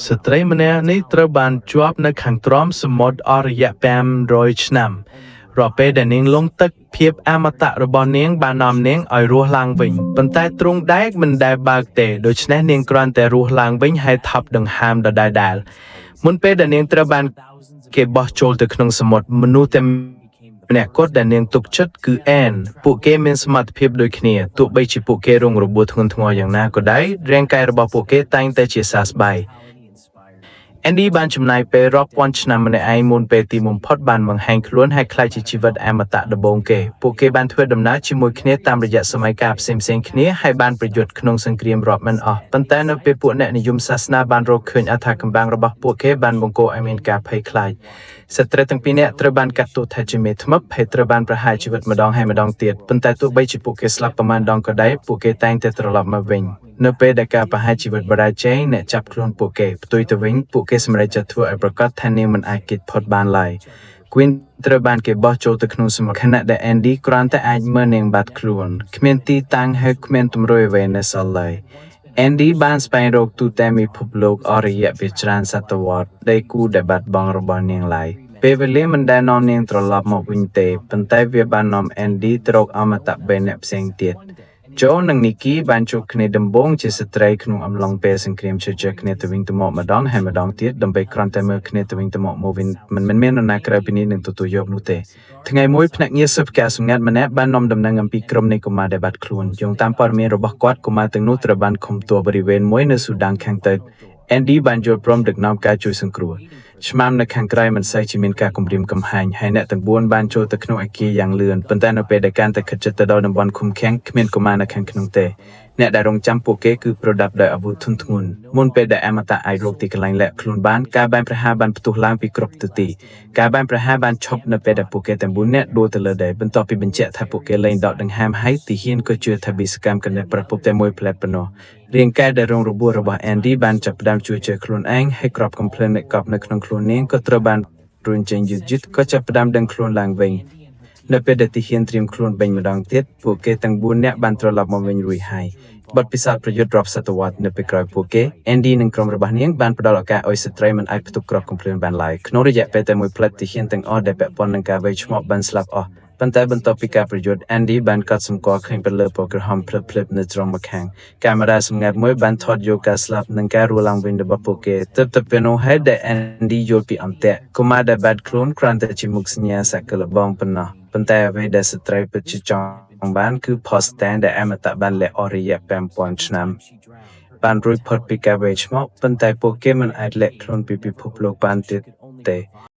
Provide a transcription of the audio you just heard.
ស្ត្រីម្នាក់នេះត្រូវបានជាប់នៅខាងក្រោមសមុទ្រអស់រយៈពេល100ឆ្នាំរាល់ពេលដែលនាងលង់ទឹកភាពអមតៈរបស់នាងបាននាំនាងឲ្យរស់ឡើងវិញប៉ុន្តែទ្រុងដែកមិនដែលបើកទេដូច្នេះនាងគ្រាន់តែរស់ឡើងវិញហើយថប់ដង្ហើមដដែលៗមុនពេលដែលនាងត្រូវបានគេបោះចូលទៅក្នុងសមុទ្រមនុស្សតែម្នាក់គត់ដែលនាងទុកចិត្តគឺអែនពួកគេមានសមត្ថភាពដូចគ្នាទោះបីជាពួកគេរងរបួសធ្ងន់ធ្ងរយ៉ាងណាក៏ដោយរាងកាយរបស់ពួកគេតែងតែជាសះស្បើយ Andy បានចំណាយពេលរាប់ពាន់ឆ្នាំម្នាក់ឯងមុនពេលទីបំផុតបានបង្ហាញខ្លួនហើយក្លាយជាជីវិតអមតៈដំបូងគេពួកគេបានធ្វើដំណើរជាមួយគ្នាតាមរយៈសម័យកាលផ្សេងៗគ្នាហើយបានប្រយុទ្ធក្នុងសង្គ្រាមរាប់មិនអស់ប៉ុន្តែនៅពេលពួកអ្នកនិយមសាសនាបានរកឃើញអត្ថាកំបាំងរបស់ពួកគេបានបង្កឲ្យមានការភ័យខ្លាចស្ត្រីទាំងពីរនាក់ត្រូវបានកាត់ទោសថាជាមេធ្មប់ហើយត្រូវបានប្រហារជីវិតម្ដងហើយម្ដងទៀតប៉ុន្តែទោះបីជាពួកគេស្លាប់ប្រមាណដងក៏ដោយពួកគេតែងតែត្រឡប់មកវិញនៅពេលដែលការប្រហារជីវិតបរាជ័យអ្នកចាប់ខ្លួនពួកគេផ្ទុយទៅវិញពួកគេសម្រេចចិត្តធ្វើឲ្យប្រកាសថានាងមិនអាចគេចផុតបានឡើយ Queen ត្រូវបានគេបោះចូលទៅក្នុងសមុទ្រខណៈដែល Andy គ្រាន់តែអាចមើលនាងបាត់ខ្លួនគ្មានទីតាំងហើយគ្មានទម្រង់អ្វីនៅសល់ឡើយ Andy បានស្វែងរកទូទាំងពិភពលោកអស់រយៈពេលច្រើនសតវត្សដៃគូដែលបាត់បង់របស់នាងឡើយពេលវេលាមិនដែលនាំនាងត្រឡប់មកវិញទេប៉ុន្តែវាបាននាំ Andy ទៅរកអមតៈបីនាក់ផ្សេងទៀត ចូលនិងនីគីបានជួបគ្នាដំបូងជាស្ត្រីក្នុងអំឡុងពេលសង្គ្រាមជជែកគ្នាទៅវិញទៅមកម្ដងហើយម្ដងទៀតដើម្បីគ្រាន់តែមើលគ្នាទៅវិញទៅមកមកវិញមិនមិនមាននរណាក្រៅពីនេះនឹងទទួលយកនោះទេថ្ងៃមួយភ្នាក់ងារស៊ើបការសម្ងាត់ម្នាក់បាននាំដំណឹងអំពីក្រុមនៃកុមារដែលបាត់ខ្លួនយោងតាមព័ត៌មានរបស់គាត់កុមារទាំងនោះត្រូវបានឃុំទ័របរិវេណមួយនៅស៊ូដានខាងទៅ Andy បានយល់ព្រមដឹកនាំការជួយសង្គ្រោះឆ្មាំនៅខាងក្រៅមិនសូវជាមានការគំរាមកំហែងហើយអ្នកទាំង4បានចូលទៅក្នុងអគារយ៉ាងលឿនប៉ុន្តែនៅពេលដែលកាន់តែខិតជិតទៅដល់តំបន់ឃុំឃាំងគ្មានកុមារនៅខាងក្នុងទេអ្នកដែលរងចាំពួកគេគឺប្រដាប់ដោយអាវុធធុនធ្ងន់មុនពេលដែលអមតៈអាចរកទីកន្លែងលាក់ខ្លួនបានការបាញ់ប្រហារបានផ្ទុះឡើងពីគ្រប់ទិសទីការបាញ់ប្រហារបានឈប់នៅពេលដែលពួកគេទាំង4នាក់ដួលទៅលើដីបន្ទាប់ពីបញ្ជាក់ថាពួកគេលែងដកដង្ហើមហើយទីហ៊ានក៏ជឿថាវិសកម្មកណ្ដប្រពតែមួយផ្លែតប៉ុណ្ណោះរាងកាយដែលរងរបួសរបស់ Andy បានចាប់ផ្ដើមជួយជើខ្លួនឯងហើយគ្រាប់កាំភ្លើងដែលកប់នៅក្នុងខ្លួននាងក៏ត្រូវបានរុញចេញយឺតៗក៏ចាប់ផ្ដើមដឹងខ្លួនឡើងវិញនៅពេលដែលទីហ៊ានត្រៀមខ្លួនវិញម្ដងទៀតពួកគេទាំង4នាក់បានត្រឡប់មកវិញរួចហើយបទពិសោធន៍ប្រយុទ្ធរាប់សតវត្សនៅពេលក្រោយពួកគេ Andy និងក្រុមរបស់នាងបានផ្ដល់ឱកាសឲ្យស្ត្រីមិនអាចផ្ទុកគ្រាប់កាំភ្លើងបានឡើយក្នុងរយៈពេលតែមួយផ្លែតទីហ៊ានទាំងអស់ដែលពាក់ព័ន្ធនឹងការវេយឆ្មក់បានស្លាប់អស់ប៉ុន្តែបន្ទាប់ពីការប្រយុទ្ធ Andy បានកត់សម្គាល់ឃើញពន្លឺពណ៌ក្រហមភ្លឹបៗនៅត្រង់ម្ខាងកាមេរ៉ាសម្ងាត់មួយបានថតយកការស្លាប់និងការរស់ឡើងវិញរបស់ពួកគេទើបតែពេលនោះហើយដែល Andy យល់ពីអន្ទាក់កុមារដែលបាត់ខ្លួនគ្រាន់តែជាមុខសញ្ញាសក្កលបងប៉ុណ្ណោះប៉ុន្តែអ្វីដែលស្ត្រីពិតជាចង់បានគឺ ភស្តុតាងដែលអមតៈបានលាក់អស់រយៈពេល1000ឆ្នាំបានរួចផុតពីការវេយឆ្មក់ប៉ុន្តែពួកគេមិនអាចលាក់ខ្លួនពីពិភពលោកបានទៀតទេ។